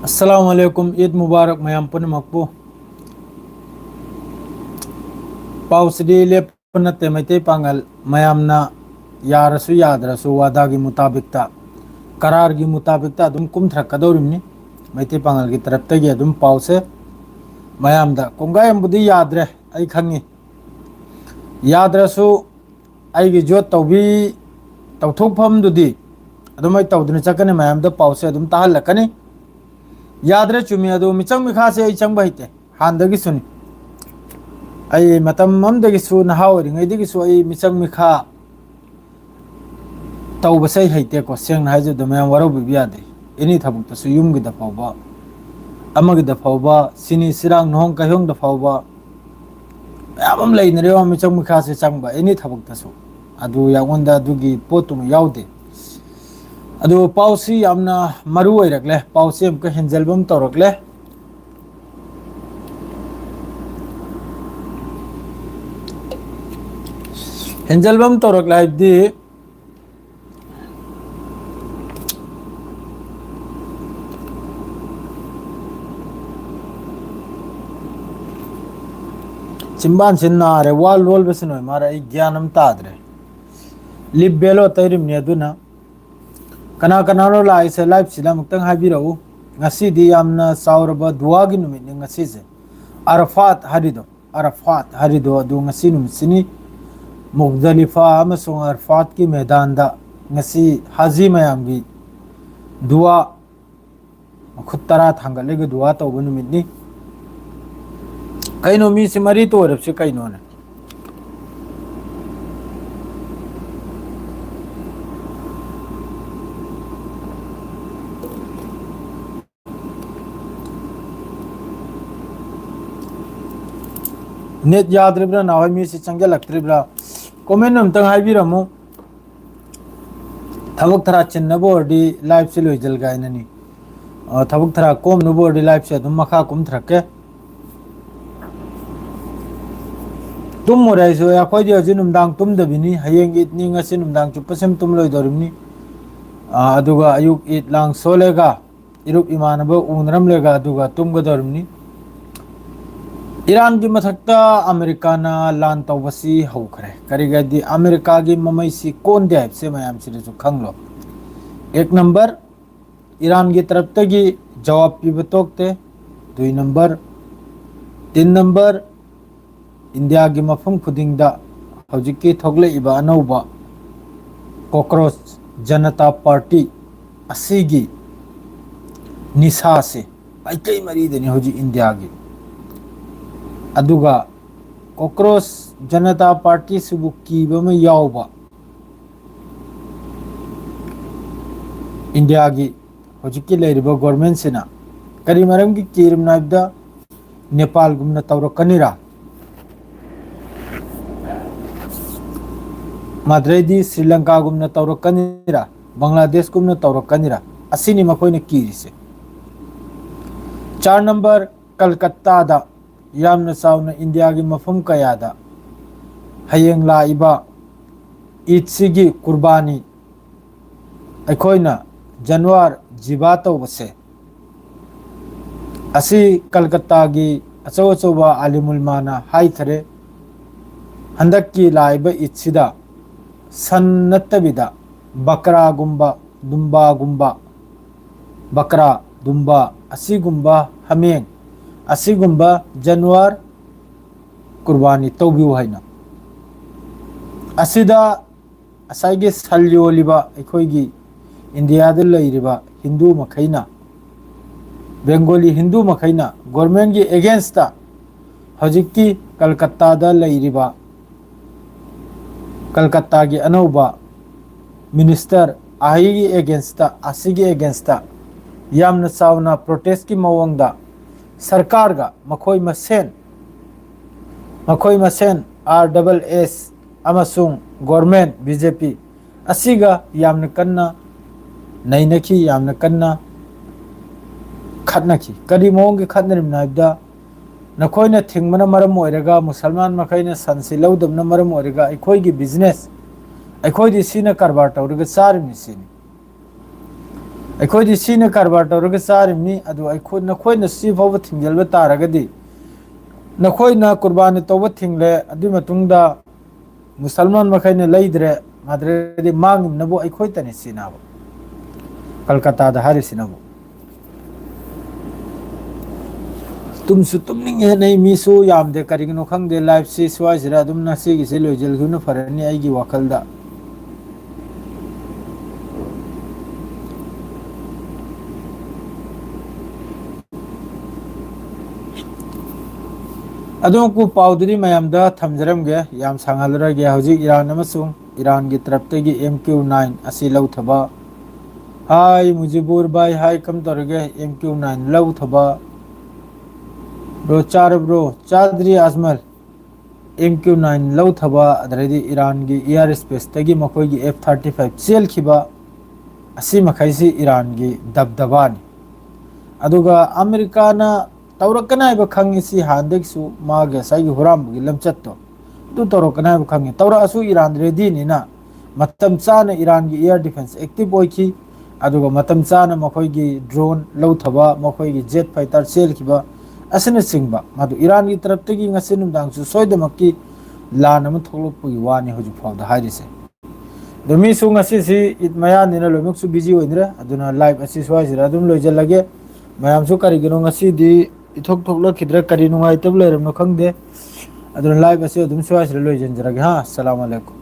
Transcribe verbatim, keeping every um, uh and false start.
ꯑꯁꯂꯥꯃꯨ ꯑꯂꯥꯏꯀꯨꯝ, ꯏꯗ ꯃꯨꯕꯥꯔꯛ ꯃꯌꯥꯝ ꯄꯨꯝꯅꯃꯛꯄꯨ꯫ ꯄꯥꯎꯁꯤꯗꯤ ꯂꯦꯞꯄ ꯅꯠꯇꯦ, ꯃꯩꯇꯩ ꯄꯥꯉꯜ ꯃꯌꯥꯝꯅ ꯌꯥꯔꯁꯨ ꯌꯥꯗ꯭ꯔꯁꯨ ꯋꯥꯗꯥꯒꯤ ꯃꯨꯇꯥꯕꯤꯛꯇ, ꯀꯔꯥꯔꯒꯤ ꯃꯨꯇꯥꯕꯤꯛꯇ ꯑꯗꯨꯝ ꯀꯨꯝꯊꯔꯛꯀꯗꯧꯔꯤꯕꯅꯤ꯫ ꯃꯩꯇꯩ ꯄꯥꯉꯜꯒꯤ ꯇꯔꯞꯇꯒꯤ ꯑꯗꯨꯝ ꯄꯥꯎꯁꯦ ꯃꯌꯥꯝꯗ ꯀꯣꯡꯒꯥꯏ ꯑꯃꯕꯨꯗꯤ ꯌꯥꯗ꯭ꯔꯦ, ꯑꯩ ꯈꯪꯉꯤ꯫ ꯌꯥꯗ꯭ꯔꯁꯨ ꯑꯩꯒꯤ ꯖꯣꯠ ꯇꯧꯕꯤ ꯇꯧꯊꯣꯛꯐꯝꯗꯨꯗꯤ ꯑꯗꯨꯝ ꯑꯩ ꯇꯧꯗꯨꯅ ꯆꯠꯀꯅꯤ, ꯃꯌꯥꯝꯗ ꯄꯥꯎꯁꯦ ꯑꯗꯨꯝ ꯇꯥꯍꯜꯂꯛꯀꯅꯤ꯫ ꯌꯥꯗ꯭ꯔꯦ, ꯆꯨꯝꯃꯤ, ꯑꯗꯨ ꯃꯤꯆꯪ ꯃꯤꯈꯥꯁꯦ ꯑꯩ ꯆꯪꯕ ꯍꯩꯇꯦ, ꯍꯥꯟꯅꯗꯒꯤꯁꯨꯅꯤ꯫ ꯑꯩ ꯃꯇꯝ ꯑꯃꯗꯒꯤꯁꯨ, ꯅꯍꯥ ꯑꯣꯏꯔꯤꯉꯩꯗꯒꯤꯁꯨ ꯑꯩ ꯃꯤꯆꯪ ꯃꯤꯈꯥ ꯇꯧꯕꯁꯦ ꯑꯩ ꯍꯩꯇꯦꯀꯣ, ꯁꯦꯡꯅ ꯍꯥꯏꯖꯕꯗ ꯃꯌꯥꯝ ꯋꯥꯔꯧꯕꯤꯕ ꯌꯥꯗꯦ꯫ ꯑꯦꯅꯤ ꯊꯕꯛꯇꯁꯨ, ꯌꯨꯝꯒꯤꯗ ꯐꯥꯎꯕ, ꯑꯃꯒꯤꯗ ꯐꯥꯎꯕ, ꯁꯤꯅꯤ ꯁꯤꯔꯥꯡ ꯅꯨꯡꯍꯣꯡ ꯀꯥꯏꯍꯣꯡꯗ ꯐꯥꯎꯕ ꯃꯌꯥꯝ ꯑꯃ ꯂꯩꯅꯔꯦꯕ, ꯃꯤꯆꯪ ꯃꯤꯈꯥꯁꯦ ꯆꯪꯕ ꯑꯦꯅꯤ ꯊꯕꯛꯇꯁꯨ꯫ ꯑꯗꯨ ꯑꯩꯉꯣꯟꯗ ꯑꯗꯨꯒꯤ ꯄꯣꯠꯇꯨꯃ ꯌꯥꯎꯗꯦ꯫ ꯑꯗꯨ ꯄꯥꯎꯁꯤ ꯌꯥꯝꯅ ꯃꯔꯨ ꯑꯣꯏꯔꯛꯂꯦ, ꯄꯥꯎꯁꯤ ꯑꯃꯨꯛꯀ ꯍꯦꯟꯖꯜꯕ ꯑꯃ ꯇꯧꯔꯛꯂꯦ꯫ ꯍꯦꯟꯖꯜꯕ ꯑꯃ ꯇꯧꯔꯛꯂꯦ ꯍꯥꯏꯕꯗꯤ, ꯆꯤꯝꯕꯥꯟꯁꯤ ꯅꯥꯔꯦ, ꯋꯥ ꯂꯣꯜꯕꯁꯤ ꯅꯣꯏ ꯃꯥꯔꯦ, ꯑꯩ ꯒ꯭ꯌꯥꯟ ꯑꯃ ꯇꯥꯗ꯭ꯔꯦ꯫ ꯂꯤꯞ ꯕꯦꯂꯣ ꯇꯩꯔꯤꯕꯅꯤ꯫ ꯑꯗꯨꯅ ꯀꯅꯥ ꯀꯅꯥꯅꯣ ꯂꯥꯛꯏꯁꯦ, ꯂꯥꯏꯞꯁꯤꯗ ꯑꯃꯨꯛꯇꯪ ꯍꯥꯏꯕꯤꯔꯛꯎ꯫ ꯉꯁꯤꯗꯤ ꯌꯥꯝꯅ ꯆꯥꯎꯔꯕ ꯗꯨꯋꯥꯒꯤ ꯅꯨꯃꯤꯠꯅꯤ ꯉꯁꯤꯁꯦ꯫ ꯑꯔꯐꯥꯠ ꯍꯥꯏꯔꯤꯗꯣ, ꯑꯔꯐꯥꯠ ꯍꯥꯏꯔꯤꯗꯣ ꯑꯗꯨ ꯉꯁꯤ ꯅꯨꯃꯤꯠꯁꯤꯅꯤ꯫ ꯃꯨꯛꯗꯂꯤꯐꯥ ꯑꯃꯁꯨꯡ ꯑꯔꯐꯥꯠꯀꯤ ꯃꯦꯗꯥꯟꯗ ꯉꯁꯤ ꯍꯥꯖꯤ ꯃꯌꯥꯝꯒꯤ ꯗꯨꯋꯥ, ꯃꯈꯨꯠ ꯇꯔꯥ ꯊꯥꯡꯒꯠꯂꯒ ꯗꯨꯋꯥ ꯇꯧꯕ ꯅꯨꯃꯤꯠꯅꯤ꯫ ꯀꯩꯅꯣ, ꯃꯤꯁꯤ ꯃꯔꯤ ꯇꯣꯏꯔꯕꯁꯤ ꯀꯩꯅꯣꯅꯦ? ꯅꯦꯠ ꯌꯥꯗ꯭ꯔꯤꯕ꯭ꯔꯥ, ꯅꯍꯥꯟꯋꯥꯏ ꯃꯤꯁꯤ ꯆꯪꯁꯤꯜꯂꯛꯇ꯭ꯔꯤꯕ꯭ꯔꯥ? ꯀꯣꯃꯦꯟ ꯑꯝꯇꯪ ꯍꯥꯏꯕꯤꯔꯝꯃꯨ꯫ ꯊꯕꯛ ꯊꯔꯥ ꯆꯤꯟꯅꯕ ꯑꯣꯏꯔꯗꯤ ꯂꯥꯏꯐꯁꯦ ꯂꯣꯏꯖꯤꯜ ꯀꯥꯏꯅꯅꯤ꯫ ꯑ, ꯊꯕꯛ ꯊꯔꯥ ꯀꯣꯝꯅꯕ ꯑꯣꯏꯔꯗꯤ ꯂꯥꯏꯐꯁꯦ ꯑꯗꯨꯝ ꯃꯈꯥ ꯀꯨꯝꯊꯔꯛꯀꯦ꯫ ꯇꯨꯝꯃꯨꯔꯦ ꯑꯩꯁꯨ꯫ ꯑꯩꯈꯣꯏꯗꯤ ꯍꯧꯖꯤꯛ ꯅꯨꯡꯗꯥꯡ ꯇꯨꯝꯗꯕꯤꯅꯤ꯫ ꯍꯌꯦꯡ ꯏꯗꯅꯤ, ꯉꯁꯤ ꯅꯨꯡꯗꯥꯡ ꯆꯨꯞꯄ ꯁꯨꯝ ꯇꯨꯝꯂꯣꯏꯗꯧꯔꯤꯕꯅꯤ꯫ ꯑ, ꯑꯗꯨꯒ ꯑꯌꯨꯛ ꯏꯗ ꯂꯥꯡ ꯁꯣꯜꯂꯦꯒ ꯏꯔꯨꯞ ꯏꯃꯥꯟꯅꯕ ꯎꯅꯔꯝꯂꯒ ꯑꯗꯨꯒ ꯇꯨꯝꯒꯗꯧꯔꯤꯕꯅꯤ꯫ ꯏꯔꯥꯟꯒꯤ ꯃꯊꯛꯇ ꯑꯃꯦꯔꯤꯀꯥꯅ ꯂꯥꯟ ꯇꯧꯕꯁꯤ ꯍꯧꯈ꯭ꯔꯦ꯫ ꯀꯔꯤꯒꯤꯗꯤ ꯑꯃꯦꯔꯤꯀꯥꯒꯤ ꯃꯃꯩꯁꯤ ꯀꯣꯟꯗꯦ ꯍꯥꯏꯕꯁꯦ ꯃꯌꯥꯝꯁꯤꯗꯁꯨ ꯈꯪꯂꯣ꯫ ꯑꯦꯛ ꯅꯝꯕꯔ, ꯏꯔꯥꯟꯒꯤ ꯇꯔꯞꯇꯒꯤ ꯖꯋꯥꯕ ꯄꯤꯕ ꯇꯣꯛꯇꯦ꯫ ꯗꯨꯏ ꯅꯝꯕꯔ, ꯇꯤꯟ ꯅꯝꯕꯔ, ꯏꯟꯗꯤꯌꯥꯒꯤ ꯃꯐꯝ ꯈꯨꯗꯤꯡꯗ ꯍꯧꯖꯤꯛꯀꯤ ꯊꯣꯛꯂꯛꯏꯕ ꯑꯅꯧꯕ ꯀꯣꯀ꯭ꯔꯣꯁ ꯖꯅꯇꯥ ꯄꯥꯔꯇꯤ ꯑꯁꯤꯒꯤ ꯅꯤꯁꯥꯁꯦ ꯃꯥꯏꯀꯩ ꯃꯔꯤꯗꯅꯤ ꯍꯧꯖꯤꯛ ꯏꯟꯗꯤꯌꯥꯒꯤ꯫ ꯑꯗꯨꯒ ꯀꯣꯀ꯭ꯔꯣꯁ ꯖꯅꯇꯥ ꯄꯥꯔꯇꯤꯁꯤꯕꯨ ꯀꯤꯕ ꯑꯃ ꯌꯥꯎꯕ ꯏꯟꯗꯤꯌꯥꯒꯤ ꯍꯧꯖꯤꯛꯀꯤ ꯂꯩꯔꯤꯕ ꯒꯣꯔꯃꯦꯟꯁꯤꯅ ꯀꯔꯤ ꯃꯔꯝꯒꯤ ꯀꯤꯔꯤꯕꯅꯣ ꯍꯥꯏꯕꯗ, ꯅꯦꯄꯥꯜꯒꯨꯝꯅ ꯇꯧꯔꯛꯀꯅꯤꯔꯥ? ꯃꯗ꯭ꯔꯩꯗꯤ ꯁ꯭ꯔꯤ ꯂꯪꯀꯥꯒꯨꯝꯅ ꯇꯧꯔꯛꯀꯅꯤꯔꯥ? ꯕꯪꯒ꯭ꯂꯥꯗꯦꯁꯀꯨꯝꯅ ꯇꯧꯔꯛꯀꯅꯤꯔꯥ? ꯑꯁꯤꯅꯤ ꯃꯈꯣꯏꯅ ꯀꯤꯔꯤꯁꯦ꯫ ꯆꯥꯔ ꯅꯝꯕꯔ, ꯀꯜꯀꯠꯇꯥꯗ ꯌꯥꯝꯅ ꯆꯥꯎꯅ ꯏꯟꯗꯤꯌꯥꯒꯤ ꯃꯐꯝ ꯀꯌꯥꯗ ꯍꯌꯦꯡ ꯂꯥꯛꯏꯕ ꯏꯗꯁꯤꯒꯤ ꯀꯨꯔꯕꯥꯅꯤ, ꯑꯩꯈꯣꯏꯅ ꯖꯅꯋꯥꯔ ꯖꯤꯕꯥ ꯇꯧꯕꯁꯦ, ꯑꯁꯤ ꯀꯜꯀꯠꯇꯥꯒꯤ ꯑꯆꯧ ꯑꯆꯧꯕ ꯑꯥꯂꯤꯃꯨꯜꯃꯥꯅ ꯍꯥꯏꯈꯔꯦ꯫ ꯍꯟꯗꯛꯀꯤ ꯂꯥꯛꯏꯕ ꯏꯗꯁꯤꯗ ꯁꯟ ꯅꯠꯇꯕꯤꯗ ꯕꯀ꯭ꯔꯥꯒꯨꯝꯕ, ꯗꯨꯝꯕꯥꯒꯨꯝꯕ, ꯕꯀ꯭ꯔꯥ, ꯗꯨꯝꯕꯥ ꯑꯁꯤꯒꯨꯝꯕ, ꯍꯥꯃꯦꯡ ꯑꯁꯤꯒꯨꯝꯕ ꯖꯅꯋꯥꯔ ꯀꯨꯔꯕꯥꯅꯤ ꯇꯧꯕꯤꯌꯨ ꯍꯥꯏꯅ꯫ ꯑꯁꯤꯗ ꯉꯁꯥꯏꯒꯤ ꯁꯟ ꯌꯣꯜꯂꯤꯕ ꯑꯩꯈꯣꯏꯒꯤ ꯏꯟꯗꯤꯌꯥꯗ ꯂꯩꯔꯤꯕ ꯍꯤꯟꯗꯨ ꯃꯈꯩꯅ, ꯕꯦꯡꯒꯣꯂꯤ ꯍꯤꯟꯗꯨ ꯃꯈꯩꯅ ꯒꯣꯔꯃꯦꯟꯒꯤ ꯑꯦꯒꯦꯟꯁꯇ ꯍꯧꯖꯤꯛꯀꯤ ꯀꯜꯀꯠꯇꯥꯗ ꯂꯩꯔꯤꯕ ꯀꯜꯀꯠꯇꯥꯒꯤ ꯑꯅꯧꯕ ꯃꯤꯅꯤꯁꯇꯔ ꯑꯍꯤꯒꯤ ꯑꯦꯒꯦꯟꯁꯇ, ꯑꯁꯤꯒꯤ ꯑꯦꯒꯦꯟꯁꯇ ꯌꯥꯝꯅ ꯆꯥꯎꯅ ꯄ꯭ꯔꯣꯇꯦꯁꯀꯤ ꯃꯑꯣꯡꯗ ꯁꯔꯀꯥꯔꯒ ꯃꯈꯣꯏ ꯃꯁꯦꯟ, ꯃꯈꯣꯏ ꯃꯁꯦꯟ ꯑꯥꯔ ꯗꯕꯜ ꯑꯦꯁ ꯑꯃꯁꯨꯡ ꯒꯣꯔꯃꯦꯟ ꯕꯤ ꯖꯦ ꯄꯤ ꯑꯁꯤꯒ ꯌꯥꯝꯅ ꯀꯟꯅ ꯅꯩꯅꯈꯤ, ꯌꯥꯝꯅ ꯀꯟꯅ ꯈꯠꯅꯈꯤ꯫ ꯀꯔꯤ ꯃꯑꯣꯡꯒꯤ ꯈꯠꯅꯔꯤꯕꯅꯣ ꯍꯥꯏꯕꯗ, ꯅꯈꯣꯏꯅ ꯊꯤꯡꯕꯅ ꯃꯔꯝ ꯑꯣꯏꯔꯒ, ꯃꯨꯁꯜꯃꯥꯟ ꯃꯈꯩꯅ ꯁꯟꯁꯤ ꯂꯧꯗꯕꯅ ꯃꯔꯝ ꯑꯣꯏꯔꯒ ꯑꯩꯈꯣꯏꯒꯤ ꯕꯤꯖꯤꯅꯦꯁ, ꯑꯩꯈꯣꯏꯗꯤ ꯁꯤꯅ ꯀꯔꯕꯥꯔ ꯇꯧꯔꯒ ꯆꯥꯔꯤꯕꯅꯤ ꯁꯤꯅꯤ꯫ ꯑꯩꯈꯣꯏꯗꯤ ꯁꯤꯅ ꯀꯔꯕꯥꯔ ꯇꯧꯔꯒ ꯆꯥꯔꯤꯕꯅꯤ꯫ ꯑꯗꯨ ꯑꯩꯈꯣꯏ, ꯅꯈꯣꯏꯅ ꯁꯤ ꯐꯥꯎꯕ ꯊꯤꯡꯖꯤꯜꯕ ꯇꯥꯔꯒꯗꯤ, ꯅꯈꯣꯏꯅ ꯀꯨꯔꯕꯥꯅꯤ ꯇꯧꯕ ꯊꯤꯡꯂꯦ, ꯑꯗꯨꯒꯤ ꯃꯇꯨꯡꯗ ꯃꯨꯁꯜꯃꯥꯟ ꯃꯈꯩꯅ ꯂꯩꯗ꯭ꯔꯦ, ꯃꯗꯨꯗꯤ ꯃꯥꯡꯉꯤꯕꯅꯕꯨ ꯑꯩꯈꯣꯏꯇꯅꯤ ꯁꯤꯅꯕ꯫ ꯀꯜꯀꯇꯥꯗ ꯍꯥꯏꯔꯤꯁꯤꯅꯕꯨ꯫ ꯇꯨꯝꯁꯨ ꯇꯨꯝꯅꯤꯡꯉꯦ, ꯅꯩ ꯃꯤꯁꯨ ꯌꯥꯝꯗꯦ, ꯀꯔꯤꯒꯤꯅꯣ ꯈꯪꯗꯦ꯫ Liveꯁꯤ ꯁ꯭ꯋꯥꯏꯁꯤꯗ ꯑꯗꯨꯝ ꯉꯁꯤꯒꯤꯁꯤ ꯂꯣꯏꯁꯤꯟꯈꯤꯕꯅ ꯐꯔꯅꯤ ꯑꯩꯒꯤ ꯋꯥꯈꯜꯗ꯫ ꯑꯗꯨ ꯄꯥꯎꯗꯨꯗꯤ ꯃꯌꯥꯝꯗ ꯊꯝꯖꯔꯝꯒꯦ, ꯌꯥꯝ ꯁꯥꯡꯍꯜꯂꯔꯣꯏꯒꯦ꯫ ꯍꯧꯖꯤꯛ ꯏꯔꯥꯟ ꯑꯃꯁꯨꯡ ꯏꯔꯥꯟꯒꯤ ꯇꯔꯞꯇꯒꯤ M Q nine ꯑꯁꯤ ꯂꯧꯊꯕ꯫ ꯍꯥꯏ ꯃꯨꯖꯤꯕꯨꯔ ꯚꯥꯏ, ꯍꯥꯏ ꯀꯝ ꯇꯧꯔꯒꯦ? M Q nine ꯂꯧꯊꯕ꯫ Bro, ꯆꯥꯔꯕ꯭ꯔꯣ? ꯆꯥꯗ꯭ꯔꯤ ꯑꯖꯃꯜ꯫ M Q nine ꯂꯧꯊꯕ, ꯑꯗꯩꯗꯤ ꯏꯔꯥꯟꯒꯤ air spaceꯇꯒꯤ ꯃꯈꯣꯏꯒꯤ F thirty five ꯆꯦꯜꯈꯤꯕ, ꯑꯁꯤ ꯃꯈꯩꯁꯤ ꯏꯔꯥꯟꯒꯤ ꯗꯕꯗꯕꯥꯅꯤ꯫ ꯑꯗꯨꯒ ꯑꯃꯦꯔꯤꯀꯥꯅ ꯇꯧꯔꯛꯀꯅꯤ ꯍꯥꯏꯕ ꯈꯪꯉꯤ꯫ ꯁꯤ ꯍꯥꯟꯅꯗꯒꯤꯁꯨ ꯃꯥꯒꯤ ꯉꯁꯥꯏꯒꯤ ꯍꯨꯔꯥꯟꯕꯒꯤ ꯂꯝꯆꯠꯇꯣ ꯑꯗꯨ ꯇꯧꯔꯛꯀꯅꯤ ꯍꯥꯏꯕ ꯈꯪꯉꯤ꯫ ꯇꯧꯔꯛꯑꯁꯨ ꯏꯔꯥꯟ readyꯅꯤꯅ ꯃꯇꯝ ꯆꯥꯅ ꯏꯔꯥꯟꯒꯤ air defence active ꯑꯣꯏꯈꯤ꯫ ꯑꯗꯨꯒ ꯃꯇꯝ ꯆꯥꯅ ꯃꯈꯣꯏꯒꯤ drone ꯂꯧꯊꯕ, ꯃꯈꯣꯏꯒꯤ jet fighter ꯆꯦꯜꯈꯤꯕ ꯑꯁꯤꯅꯆꯤꯡꯕ, ꯃꯗꯨ ꯏꯔꯥꯟꯒꯤ ꯇꯔꯞꯇꯒꯤ ꯉꯁꯤ ꯅꯨꯡꯗꯥꯡꯁꯨ ꯁꯣꯏꯗꯃꯛꯀꯤ ꯂꯥꯟ ꯑꯃ ꯊꯣꯛꯂꯛꯄꯒꯤ ꯋꯥꯅꯤ ꯍꯧꯖꯤꯛ ꯐꯥꯎꯗ ꯍꯥꯏꯔꯤꯁꯦ꯫ ꯑꯗꯣ ꯃꯤꯁꯨ ꯉꯁꯤꯁꯤ ꯏꯗ ꯃꯌꯥꯅꯤꯅ ꯂꯣꯏꯅꯃꯛꯁꯨ busy ꯑꯣꯏꯅꯔꯦ꯫ ꯑꯗꯨꯅ live ꯑꯁꯤ ꯁ꯭ꯋꯥꯏꯁꯤꯗ ꯑꯗꯨꯝ ꯂꯣꯏꯁꯤꯜꯂꯒꯦ꯫ ꯃꯌꯥꯝꯁꯨ ꯀꯔꯤꯒꯤꯅꯣ ꯉꯁꯤꯗꯤ ꯏꯊꯣꯛ ꯊꯣꯛꯂꯛꯈꯤꯗ꯭ꯔꯥ, ꯀꯔꯤ ꯅꯨꯡꯉꯥꯏꯇꯕ ꯂꯩꯔꯝꯅꯣ ꯈꯪꯗꯦ꯫ ꯑꯗꯨꯅ live ꯑꯁꯤ ꯑꯗꯨꯝ ꯁ꯭ꯋꯥꯏꯁꯤꯗ ꯂꯣꯏꯁꯤꯟꯖꯔꯒꯦ ꯍꯥ꯫ ꯑꯁꯂꯥꯃꯨ ꯑꯂꯥꯏꯀꯨꯝ꯫